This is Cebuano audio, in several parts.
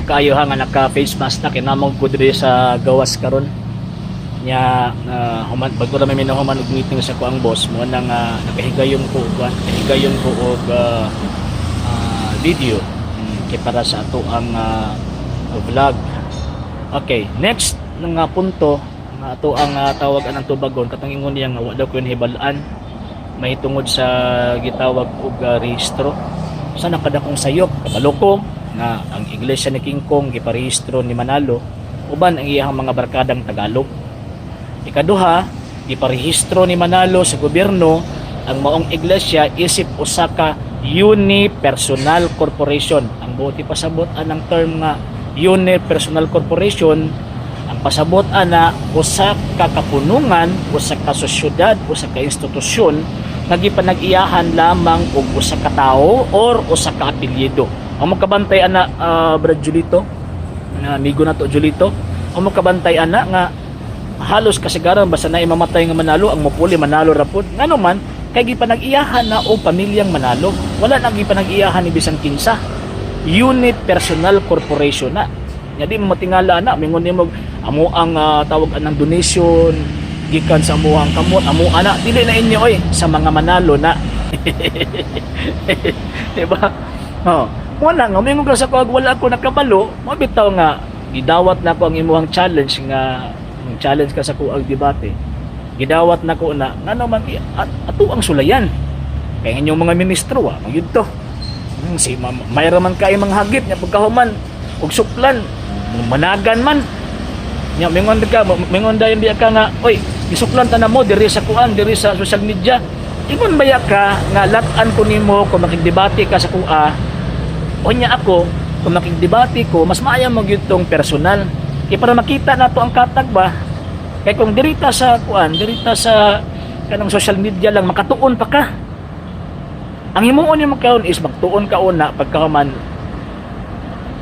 kaayo ha nga naka face mask na kay namog ko diri sa gawas karon. Nya human bago ra may minahuman og meeting sa kuang boss mo nang nakahigayon ko og kuan, nakahigayon ko og video kay para sa ato ang vlog. Okay, next nga punto nga ato ang tawag anang tubagon, katong ingon niya nga wa daw ko hibalaan mahitungod sa gitawag og rehistro sa nakadakong sayop. Kabalo ko nga ang Iglesia ni King Kong giparehistro ni Manalo uban ang iyang mga barkadang Tagalog. Ikaduha, giparehistro ni Manalo sa gobyerno ang maong iglesia isip usa ka unipersonal corporation. Ang buot pasabot anang term nga unipersonal corporation, ang pasabot ana usa ka kapunungan, usa ka sosyedad, usa ka institusyon nga gipanag-iyahan lamang og usa ka tawo or usa ka apelyido. Ang makabantay ana, Brad Julito, nga amigo nato Julito, ang makabantay ana nga halos kasigaran basta na mamatay nga Manalo, ang mupuli Manalo ra pud. Ngano man kay gipanag-iyahan na og pamilyang Manalo, wala na gipanag-iyahan ni bisan kinsa. Unipersonal corporation na. Nya di mo matingala na mingon nimo amo ang tawag anang donation gikan sa amuang kamot, amo ana, dili na inyo oy, sa mga Manalo na, di ba? Oh, wala nga mingon ka sa kuag wala ako nakabalo mo. Bitaw nga gidawat na ko ang imuhang challenge nga ang challenge ka sa kuag debate, gidawat na ko na. Ngano man ato ang sulayan kay inyong mga ministro wa magyud to. Si mayra man kay mga hagit nya pagkahuman og suklan managan man nya. Mingon ka, mingon dayon diya ka nga, "Oy, gisuklan ta na mo diri sa kuan, diri sa social media." Ingon baya ka nga lat-an ko nimo kung makigdebate ka sa kuha o nya ako kung makigdebate ko, mas maayo mo gyud tong personal kay para makita nato ang katag ba. Kay kung dirita sa kuan, dirita sa kanang social media lang, makatuon pa ka. Ang himuon nimo karon is magtuon ka una, pagkahuman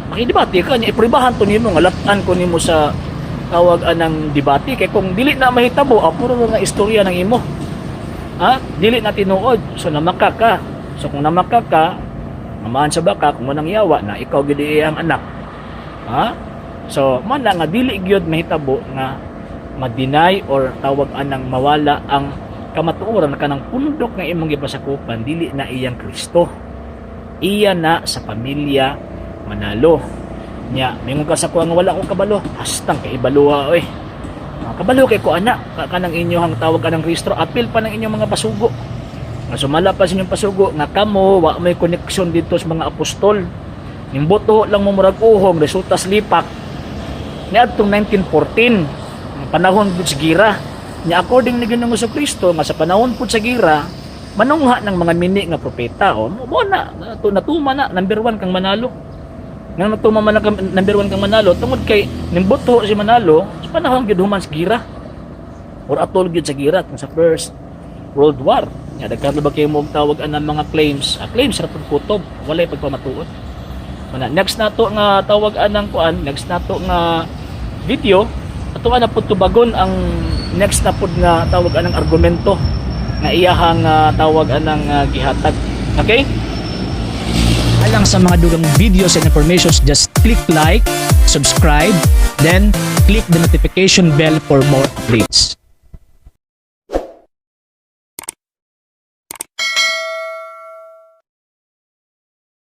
makidebate ka. Nya ipribahan to nimo nga lat-an ko nimo sa tawag anang debate, kay kung dili na mahitabo, puro na nga istorya ng imo, ha, dili na tinuod. So namaka ka. So kung namaka ka, mamaan sa baka kung manang yawa na ikaw gid ang anak, ha. So man na nga dili gyud mahitabo nga ma-deny or tawag anang mawala ang kamatuoran na kanang pundok nga imong gipasakupan dili na iyang Kristo, iya na sa pamilya Manalo. Nya mingon ka sa kuha nga wala akong kabalo, hastang kay ibaluha oy. Ah, kabalo kay ko ana kanang inyohang tawag anang rehistro, apil pa ng inyong mga pasugo nga sumala pa sa inyong pasugo nga kamo wa may koneksyon dito sa mga apostol. Nimboto lang mo murag uhong resulta sa lipak niadtong 1914, ang panahon pud sa gira. Nya according ni Ginoong Kristo nga sa panahon pud sa gira manungha ng mga mini nga propeta. O mo na natuma na number 1 kang Manalo. Nga natuma man ang number 1 kang Manalo tungod kay nimboto si Manalo sa panahon gyud human sa gira or atol gyud sa gira kung sa First World War. Nya daghan ba kayo mo tawag anang mga claims, claims ra pud kutob, walay pagpamatuod. Mana next nato nga tawag anang kuan, next nato nga video, ato na pud tubagon ang next na pud nga tawag anang argumento nga iyahang tawag anang gihatag. Okay? Alang sa mga dugang videos and informations, just click like, subscribe, then click the notification bell for more updates.